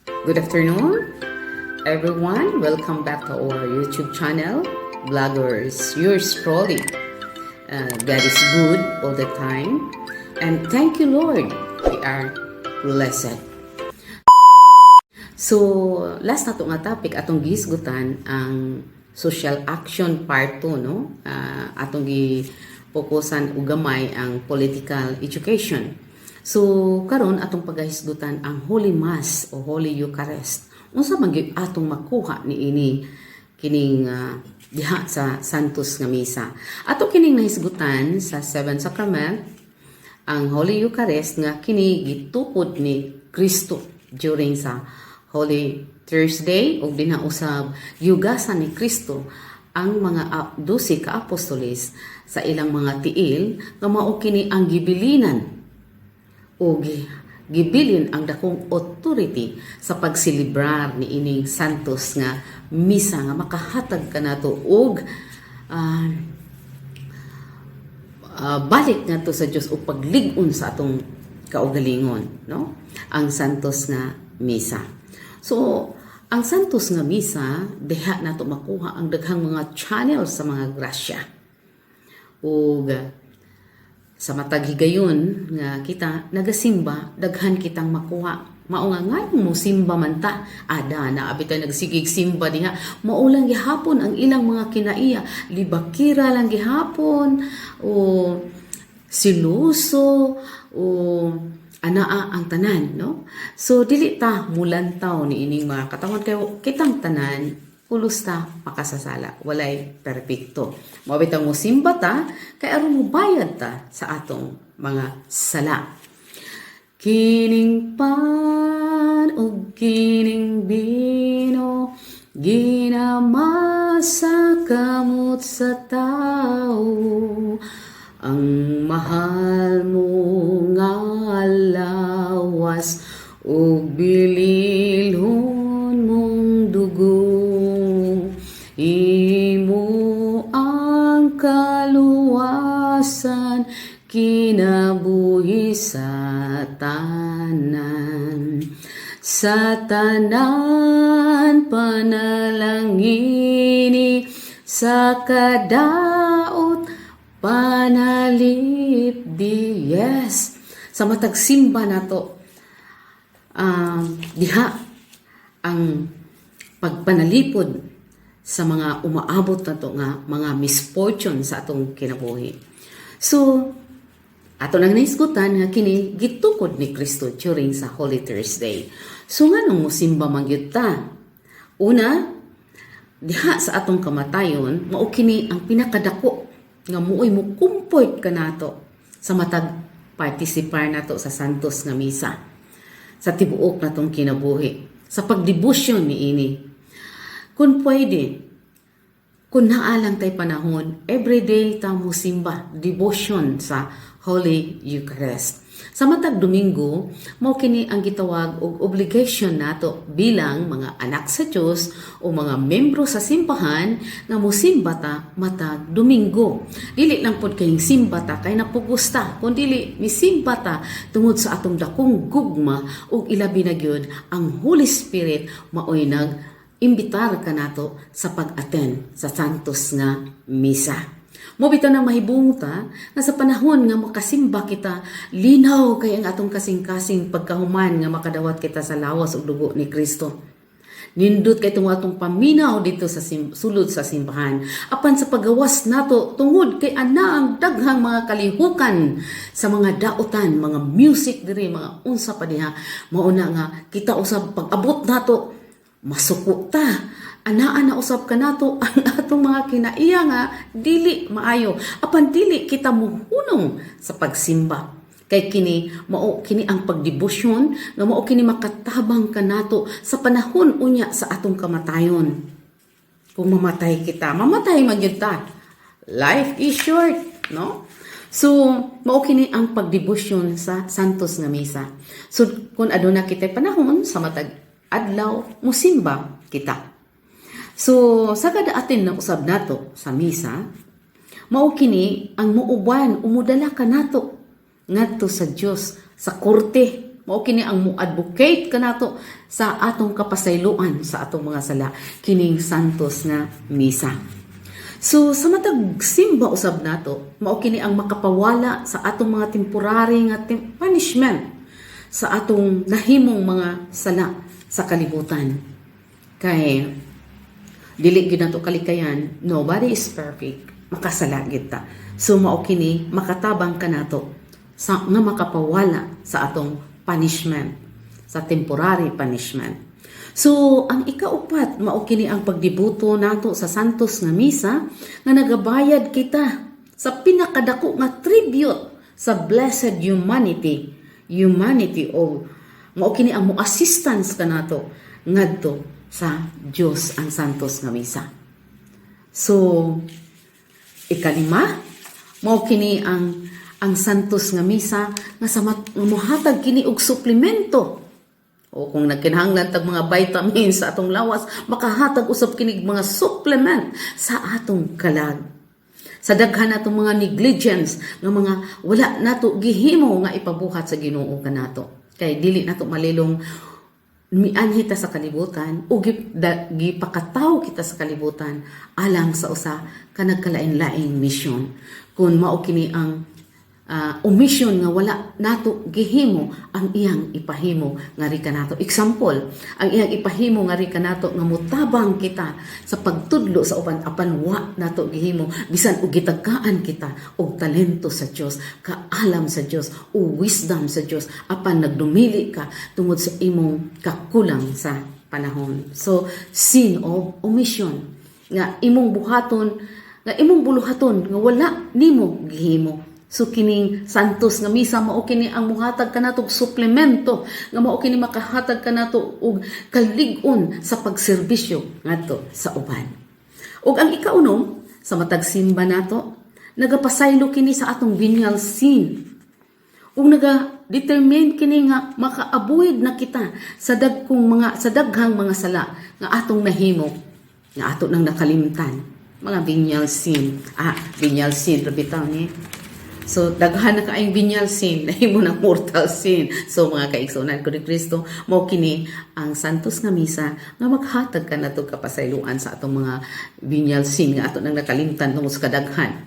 Good afternoon, everyone. Welcome back to our YouTube channel, Vloggers. Yours truly. God is good all the time. And thank you, Lord. We are blessed. So, last na to nga topic, atong gihisgutan ang social action part 2, no? Atong gi-focusan og gamay ang political education. So, karon atong pagahisgutan ang Holy Mass o Holy Eucharist. Unsa man gyud atong makuha niini kining diha sa Santos nga Misa? Ato kining nahisgutan sa Seven Sacrament, ang Holy Eucharist nga kini gitukod ni Kristo during sa Holy Thursday, ug dinha usab gihugasan ni Kristo ang mga 12 ka apostoles sa ilang mga tiil, nga mao kini ang gibilinan o gibilin ang dakong authority sa pagselebrar ni ining Santos nga Misa nga makahatag kanato og balik ngadto sa Dios o paglig-on sa atong kaugalingon, no? Ang Santos nga Misa. So ang Santos nga Misa, diha nato makuha ang daghang mga channel sa mga grasya ug sa matag higayon nga kita nagasimba, daghan kitang makuha. Mao nga nganong mo simba man ta? Ada na abi tay nagsigig simba diha, mao lang gihapon ang ilang mga kinaiya, libakira lang gihapon o siluso o anaa ang tanan, no? So dili ta mulantaw ni ining mga katawan kay kitang tanan pulos ta makasasala, walay perpekto. Mao bitang mosimba ta kay aron mobayad ta sa atong mga sala. Kining pan ug kining bino ginamasa kamot sa tao, ang mahal mo nga lawas ug bililhon mong dugo. Imo ang kaluwasan, kinabuhi sa tanan. Sa tanan panalangini, sa kadaot panalipdi. Yes, sa matag simba nato, diha ang pagpanalipod sa mga umaabot nato nga mga misfortune sa atong kinabuhi. So, ato nang nahisgutan nga kini gitukod ni Kristo during sa Holy Thursday. So nganong mosimba man gyud ta? Una, diha sa atong kamatayon, mao kini ang pinakadako nga muoy mo comfort kanato sa matag participar nato sa Santos nga Misa sa tibuok natong kinabuhi, sa pagdebosyon niini. Kung pwede, kung naa lang tay panahon, everyday ta mo simba, devotion sa Holy Eucharist. Sa matag Domingo, mao kini ang gitawag og obligation nato bilang mga anak sa Dios o mga membro sa simbahan nga mosimba ta matag Domingo. Dili lang pod kayong simba ta kay napugos ta, kun dili misimba ta tungod sa atong dakong gugma ug ilabi na gyud ang Holy Spirit maoy nag imbitar kanato sa pag-attend sa Santos nga Misa. Mao bitaw nang mahibong ta nga sa panahon nga makasimba kita, linaw kay ang atong kasing-kasing pagkahuman nga makadawat kita sa lawas ug dugo ni Kristo. Nindot kay tungod atong paminaw dito sa sulod sa simbahan. Apan sa pagawas nato, tungod kay ana ang daghang mga kalihukan sa mga daotan, mga music diri, mga unsa pa diha, mao na nga kita usab pag-abot nato masuko ta. Anaa na usab kanato ang atong mga kinaiya nga dili maayo. Apan dili kita muhunong sa pagsimba. Kay kini mao kini ang pagdebosyon nga mao kini makatabang kanato sa panahon unya sa atong kamatayon. Kung mamatay kita, mamatay man gyud ta. Life is short, no? So, mao kini ang pagdebosyon sa Santos nga Misa. So, kung aduna kita panahon sa matag adlaw, musimba kita. So, sa kada atin na usab nato sa misa, mao kini ang muuban, umudala kanato ngadto sa Dios sa korte. Mao kini ang mo-advocate kanato sa atong kapasayloan sa atong mga sala, kining Santos nga Misa. So sa matag simba usab nato, mao kini ang makapawala sa atong mga temporary nga punishment sa atong nahimong mga sala sa kalibutan. Kay dili gyud nato kalikayan, nobody is perfect, makasala gyud ta. So mao kini makatabang kanato sa nga makapawala sa atong punishment, sa temporary punishment. So, ang ikaupat, mao kini ang pagdibuto nato sa Santos nga Misa nga nagabayad kita sa pinakadako nga tribute sa blessed humanity, humanity o mao kini ang mo assistance kanato ngadto sa Dios, ang Santos nga Misa. So, ikalima, mao kini ang Santos nga Misa nga sa nga mohatag kini og suplemento o kung nagkinahanglan tag mga vitamins sa atong lawas, makahatag usab kini og mga supplement sa atong kalag. Sa daghan natong mga negligence nga mga wala nato gihimo nga ipabuhat sa Ginoo kanato. Kay dili nato malilong mianhi ta sa kalibutan o gipakatawo kita sa kalibutan alang sa usa ka nagkalain-laing misyon. Kung mao kini ang omission nga wala nato gihimo ang iyang ipahimo ngari kanato. Example, ang iyang ipahimo ngari kanato nga mutabang kita sa pagtudlo sa uban apan wa nato gihimo bisan og gitagaan kita og talento sa Dios, kaalam sa Dios o wisdom sa Dios, apan nagdumili ka tungod sa imong kakulang sa panahon. So sin of omission nga imong buhaton, nga imong buluhaton nga wala nimo gihimo. So kining Santos nga Misa, mao kini ang muhatag kanato og suplemento nga mao kini makahatag kanato og kalig-on sa pagserbisyo ngadto sa uban. Ug ang ikaunom, sa matag simba nato, nagapasaylo kini sa atong venial sin. Ug naga-determine kini nga maka-avoid na kita sa daghang mga sala nga atong nahimo nga ato nang nakalimtan, mga venial sin. Ah, venial sin ra bitaw ni. So, daghan na kaayong venial sin, nahimo na mortal sin. So, mga kaigsuonan ko ni Kristo, mao kini ang Santos nga Misa nga maghatag kanato kapasayloan sa atong mga venial sin nga ato nang nakalimtan tungod sa kadaghan.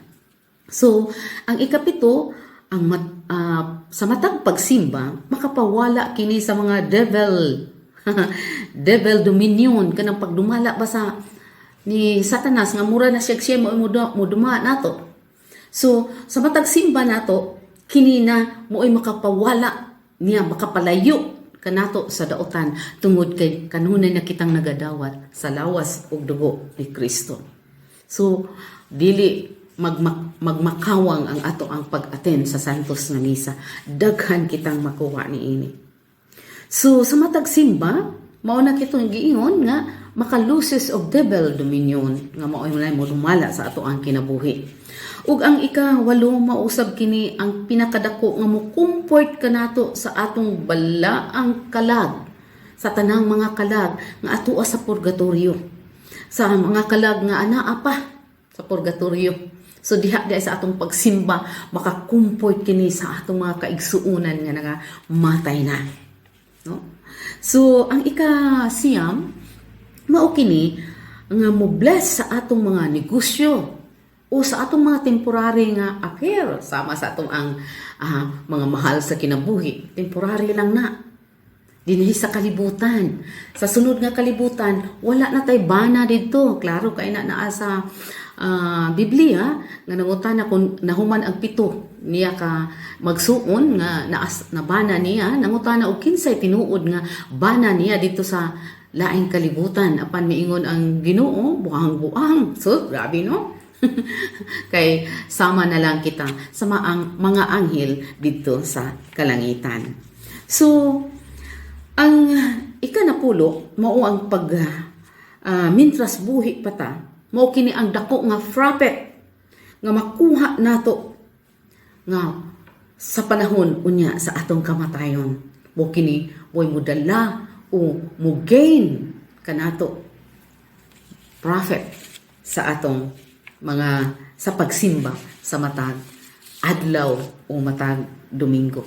So, ang ikapito, ang sa matag pagsimba, makapawala kini sa mga devil dominion, kanang pagdumala ba sa ni Satanas nga mura na siya siya mo mo duma nato. So, sa matag simba nato, kini na mo'y makapawala niya, makapalayo kanato sa daotan tungod kay kanunay na kitang nagadawat sa lawas ug dugo ni Kristo. So, dili magmakawang ang ato ang pag-attend sa Santos nga Misa. Daghan kitang makuha niini. So, sa matag simba, mao na kitong giingon nga maka-loses of devil dominion nga mao na mo dumala sa ato ang kinabuhi. Ug ang ika-8, mausab kini ang pinakadako nga mo comfort kanato sa atong balaang kalag, sa tanang mga kalag nga atoa sa purgatorio, sa mga kalag nga anaa pa sa purgatorio. So diha diha sa atong pagsimba, makakomfort kini sa atong mga kaigsuonan nga nangamatay na. No? So ang ika-9, mao kini nga mo bless sa atong mga negosyo o sa atong mga temporary nga affair, sama sa atong ang mga mahal sa kinabuhi. Temporary lang na dinhi sa kalibutan. Sa sunod nga kalibutan, wala na tay bana didto. Klaro kay na naa sa Biblia nga nangutana kung nahuman ang pito niya ka magsuon nga naas na bana niya, nangutana og kinsay tinuod nga bana niya dito sa laing kalibutan, apan miingon ang Ginoo, "Buang-buang." So grabe, no? Kay sama na lang kita sa mga anghel didto sa kalangitan. So ang ikanapulo, mao ang pag mintras buhi pa ta, mao kini ang dako nga profit nga makuha nato nga sa panahon unya sa atong kamatayon. Mao kini mo'y modala o mo gain kanato profit sa atong mga sa pagsimba sa matag adlaw o matag Domingo.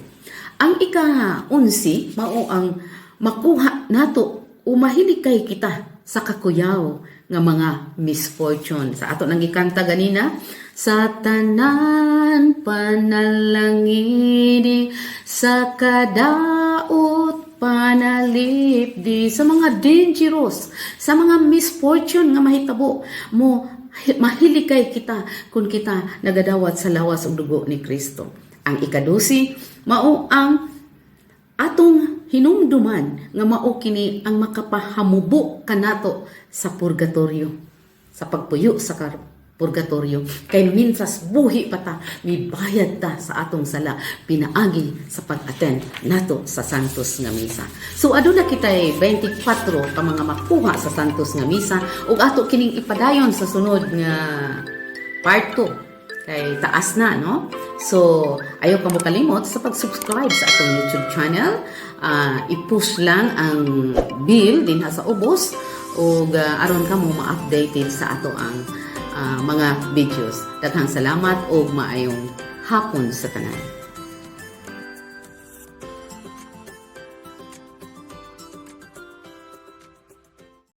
Ang ika-11 mao ang makuha nato o mahilikay kita sa kakuyaw nga mga misfortune. Sa ato nang gikanta ganina, sa tanan panalangini, sa kadaot panalipdi, sa mga dangerous, sa mga misfortune nga mahitabo mo, mahilikay kita kung kita nagadawat sa lawas ug dugo ni Kristo. Ang ikadusi mao ang atong hinumduman nga mao kini ang makapahamubo kanato sa purgatorio, sa pagpuyo sa purgatorio, kay minsas buhi pa ta, mibayad ta sa atong sala pinaagi sa pag-attend nato sa Santos nga Misa. So aduna kitay 24 ka mga makuha sa Santos nga Misa ug ato kining ipadayon sa sunod nga part 2 kay taas na, no? So ayaw ka mo kalimot sa pag-subscribe sa atong YouTube channel. I-push lang ang bell dinha sa ubos ug aron ka mo ma-updated sa ato ang mga videos. Daghang salamat ug maayong hapon sa tanan.